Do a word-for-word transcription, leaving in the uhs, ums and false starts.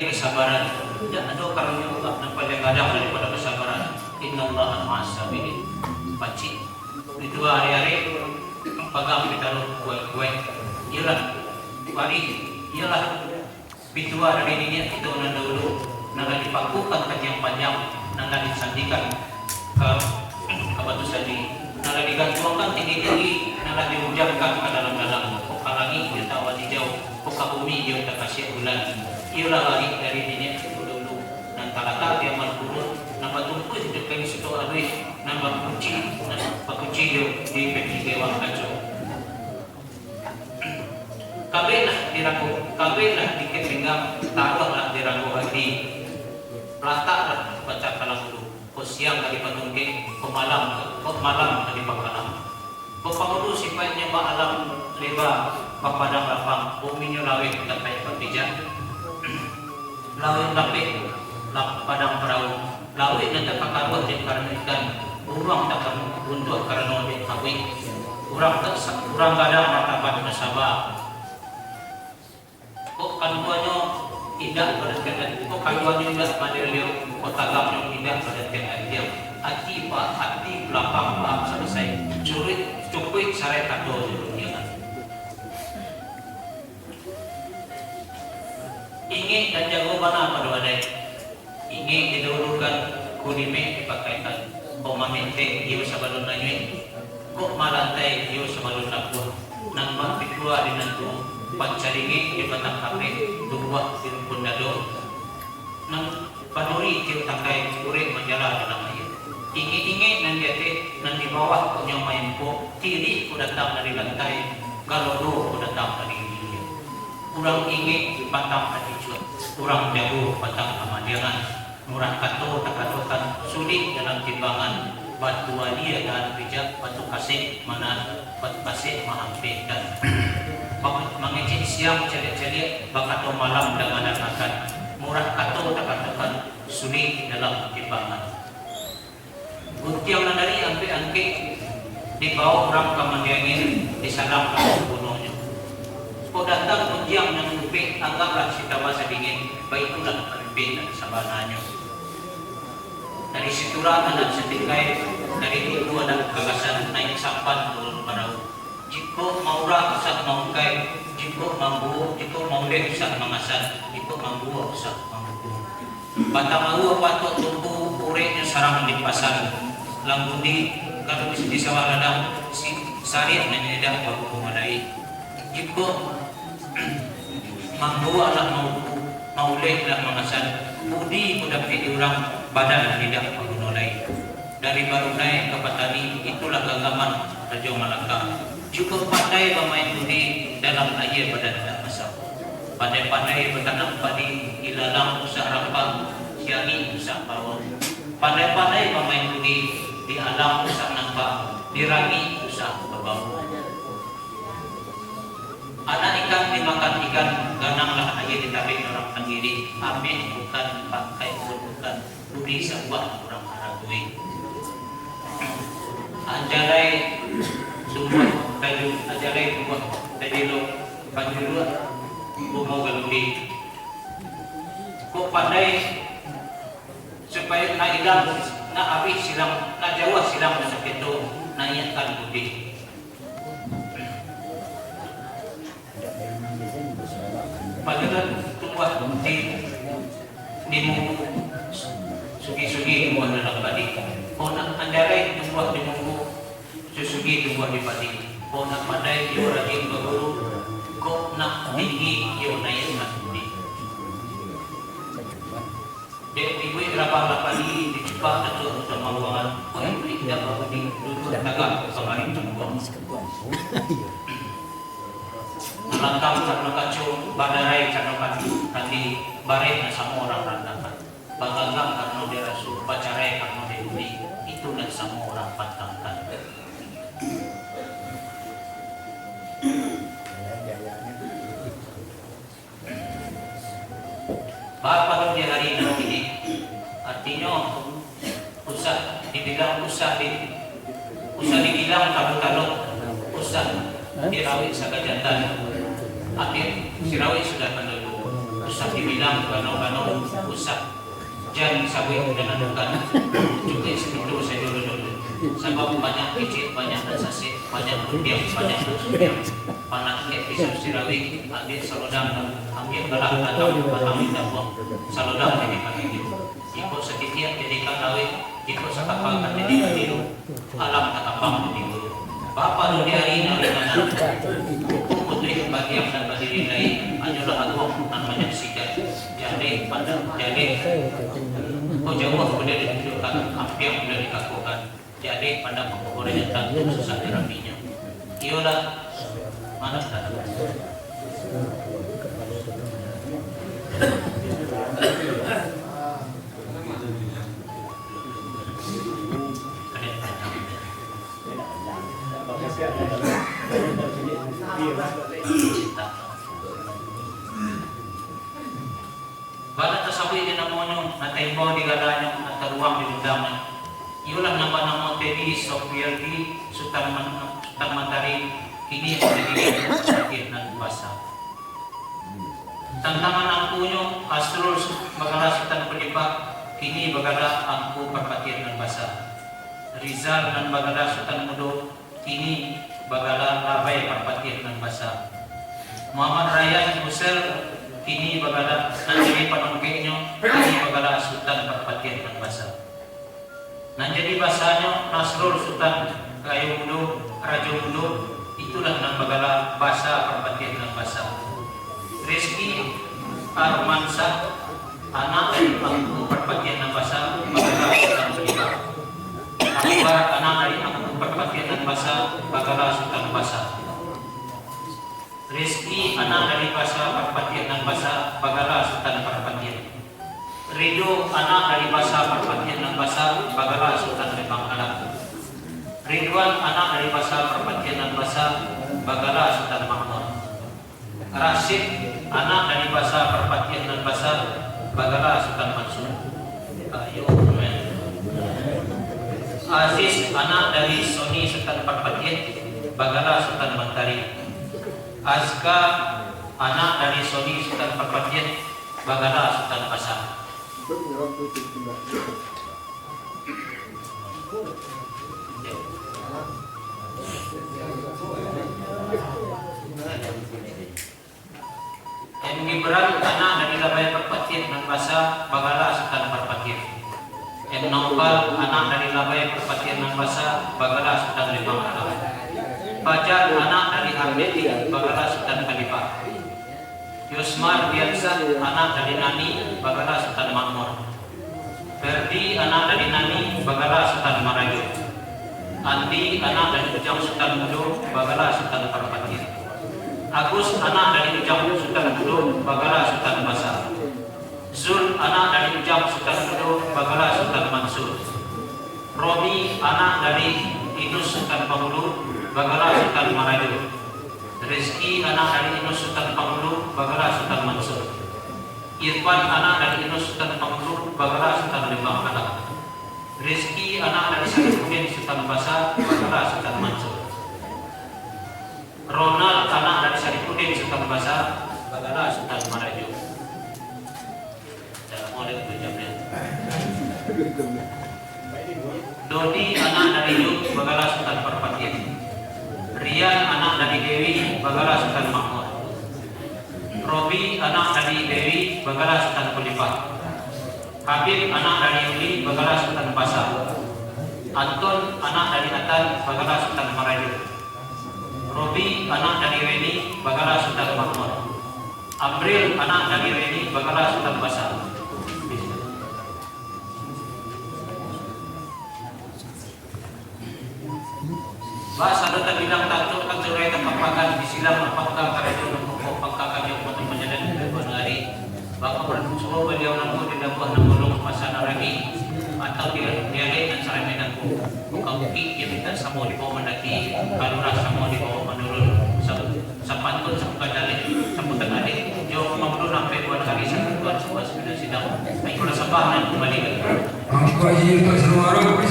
Kasabaran. Indak ado karunia Allah nan paliang gadang daripado kasabaran. Innallaha ma'as sabirin. Pacik. Itu hari-hari pagang pitaruah kuek-kuek. Iyolah. Wari. Iyolah. Pituah dari niniak kito nan dahulu, nan lah dipakukan panjang-panjang, nan lah disandikan ka, ka batu sandi, nan lah digantuangkan tinggi-tinggi, nan lah diunjamkan ka dalam-dalam, kok ka langik iyo tawa dijau, kok ka bumi iyo takasiak bulan. Iyolah warisan dari niniak kito dahulu, nan talatak di amal kubua, nan batumpuik di kain sutok aluih, nan bakunci, nan bakunci jo di peti lewang kaco. Kabeklah di rago, kabeklah di kek pinggang, taruahlah di rago ati, lataklah di pacah kalang ulu. Kok siang ka dipatungkek, kok malam, kok malam ka dipakalam. Kok pangulu sipaiknyo baalam leba, bapadang lapang, buminyo laweh, dapek bapijak. Lauik lapeh, lap-, padang parau, lauik nan takakaruah dek karano ikan, buruang takaruntuah karano dek kabuik, urang tak sa-, urang gadang martabat basaba. Kok kaduonyo indak badantian, kok kaduonyo indak maleleo, kok tagangnyo indak badantian gantiang. Ati pa-, ati lapang paham salasai, curuik, cukuik sarai kato jo dunia. Ingek dan jago bana pado adaik. Ingek didahulukan, kudimek dipakaikan. Kok mamintek iyo sabalun nanyuik, kok malantai iyo sabalun lapuah. Nan bak pituah di nan tuo, pancari ingek di batang kapeh, tumbuah di rumpun dado. Nan Panuri tiok tangkai, urek manjala dalam aia. Ingek-ingek nan di ateh, nan di bawah kok nyo main po, tirik kok datang dari lantai, galodo kok datang dari ilia. Urang ingek batang takicuak, urang jago batang kamadiangan. Murah kato takatokan, sulik dalam timbangan, batu alia tahan pijak, batu kasek mana, batu kasek mahampehkan. Bang-, mangecek siang caliak-caliak, bakato malam danganan akan. Murah kato takatokan, sulik dalam timbangan. Guntiang nan dari angkek-angkek, dibaok urang ka mandiangan, disalam ka sampunonyo. Kok datang guntiang nan upek, anggaplah sitamba sadingin, baitulah pamimpin nan sabananyo. Dari situlah anak satingkai, dari tigo anak kagasan, naiak sampan turun parau. Jikok maurah usah maungkai, jikok mambuo, jikok mauleh usah mangasan, jikok mambuo usah mambuo. Batang aua patok tumpu, ureknyo sarang dipasan. Lambundi, kalau di, di sawah ladang, si, sarik nan indak babuno lai. Jikok mambuo lah mauku, mauleh lah mangasan, budi ko dapek di urang, badan nan indak baguno lai. Dari barunai ka patani, itulah ganggaman Rajo Malaka. Cukuik pandai bamain budi, dalam aia badan indak masam. Pandai-pandai batanam padi, ilalang usah rampak, siangik usah bawok. Pandai-pandai bamain budi, di alam usah nampak, di rangik usah babawok. Anak ikan dimakan ikan, gananglah aia ditabek urang tanggiri, ameh bukan, pakai pun bukan, budi sabuah urang haragoi. Anjalai tumbuah kayu, anjalai tumbuah tajelo, panjuluak bungo galundi. Kok pandai supayo nak ilang, nak abih silang, nak jauah silang, nak saketo, naiakkan budi. Panyulut tumbuah di, di munggu, sugi-sugi tumbuah dalam padi. Kok nak anjalai tumbuah di munggu, susugi tumbuah di padi. Kok nak pandai iyo rajin baguru, kok nak tinggi iyo naiakkan budi. Dek ibuik rabah lah padi, dicupak datuak utama ruangan. Kok ibuik indak babudi, duduak tagak kamari tumbuah. Malangkang karano kaco, badarai karano kaki, kaki barek nan samo urang randakan. Baganggam karano diraso, bacarai karano diuli, itu nan samo urang pantangkan. Baa pado di ari nan kini? Artinyo, usah dibilang, usah di, usah dibilang talo-talo, usah dirawik sagajatan. Artinyo, sirawik sudah pandulu. Usah dibilang ganau-ganau usah. Jan sabuik nan bukan. Cukuik sakitu sajo dulu. Sabab banyak kecek, banyak nan sasek, banyak rupiah, banyak nan supiah. Panah kek pisau sirawi, ambiak salodang, ambiak galah gadang, batang indak buang. Salodang jadi kaki. Iko satitiak jadi katawi, iko sakapal kan jadi katiru. Alam katapang di minggu. Bapa tu di hari nan ringan. Putuih bagian dan badiri lai, hanyolah aguang nan manyaksikan. Jaleh pandang, jaleh. Ko jauah buliah ditunjukkan, ampiang buliah dikakuakan. Jaleh pandang pangkuburan nyata, susah diraminyo. Iyolah, mana datang. Bana tasabuik di namonyo, nan taimbau di galanyo, nan taruang di undangnyo. Iyolah nan banamo Teddy Sofrialdi, Sutan Man-, Sutan Mantari, kini manjadi Parpatiah Nan Basa. Tantangan angkunyo, Asrul Su-, bagala Sutan Kulipak, kini bagala Angku Parpatiah Nan Basa. Rizal nan bagala Sutan Mudo, kini bagala Labai Parpatiah Nan Basa. Muhammad Rayyan Husel, kini bagala nan jadi panungkeknyo, kini bagala Sutan Parpatiah Nan Basa. Nan jadi basanyo Nasrul Sutan Rayo Mudo, Rajo Mudo, itulah nan bagala Basa Parpatiah Nan Basa. Rizky Armansyah, anak dari Angku Parpatiah Nan Basa, bagala Sutan Kulipak. Akbar, anak dari Angku Parpatiah Nan Basa, bagala Sutan Basa. Rizky, anak dari Basa Parpatiah Nan Basa, bagala Sutan Parpatiah. Ridho, anak dari Basa Parpatiah Nan Basa, bagala Sutan Lembang Alam. Ridwan, anak dari Basa Parpatiah Nan Basa, bagala Sutan Makmur. Rasid, anak dari Basa Parpatiah Nan Basa, bagala Sutan Mansur. Ayo, men. Aziz, anak dari Sony Sutan Parpatiah, bagala Sutan Mantari. Azka, anak dari Sony Sutan Parpatiah, bagala Sutan Basa. M Gibran, anak dari Labai Parpatiah Nan Basa, bagala Sutan Parpatiah. M Naufal, anak dari Labai Parpatiah Nan Basa, bagala Sutan Lembang Alam. Fajar, anak dari Harmeti, bagala Sutan Kulipak. Yusmar Diansyah, anak dari Nani, bagala Sutan Makmur. Ferdi, anak dari Nani, bagala Sutan Marajo. Andi, anak dari Ujang Sutan Mudo, bagala Sutan Parpatiah. Agus, anak dari Ujang Sutan Mudo, bagala Sutan Basa. Zul, anak dari Ujang Sutan Mudo, bagala Sutan Mansur. Robi, anak dari Inus Sutan Pangulu, bagala Sutan Marajo. Rizki, anak dari Inus Sutan Pangulu, bagala Sutan Mansur. Irfan, anak dari Inus Sutan Pangulu, bagala Sutan Lembang Alam. Rizki, anak dari Saripudin Sutan Basa, bagala Sutan Mansur. Ronald, anak dari Saripudin Sutan Basa, bagala Sutan Marajo. Dalam model tu jam dia. Dodi, anak dari Yud, bagala Sutan Parpatiah. Rian, anak dari Dewi, bagala Sutan Makmur. Robi, anak dari Dewi, bagala Sutan Kulipak. Habib, anak dari Yuli, bagala Sutan Basa. Anton, anak dari Atan, bagala Sutan Marajo. Robi, anak dari Reni, bagala Sutan Makmur. Amril, anak dari Reni, bagala Sutan Basa. Bak sado tabilang tatuk, kan surai tapapakan, disilang mapangka karajo nan pokok, pangka karajo pun manjalan di lubuang nagari. Bak pangka suruah baliau nangko di labuah nan bolong pasa nan rami, atau di dialek nan saramai nangko. Bukan bukik, iyo mintak samo dibao mandaki, kalurah samo dibao manurun. Sa-, sapantun samuka jaleh, samuka jaleh, jo mangulun ampek buah nagari, sakukuan sabuah sambilan sidang. Ikolah sambah nan kumbalikan. Angku Haji Yusuf Saluara.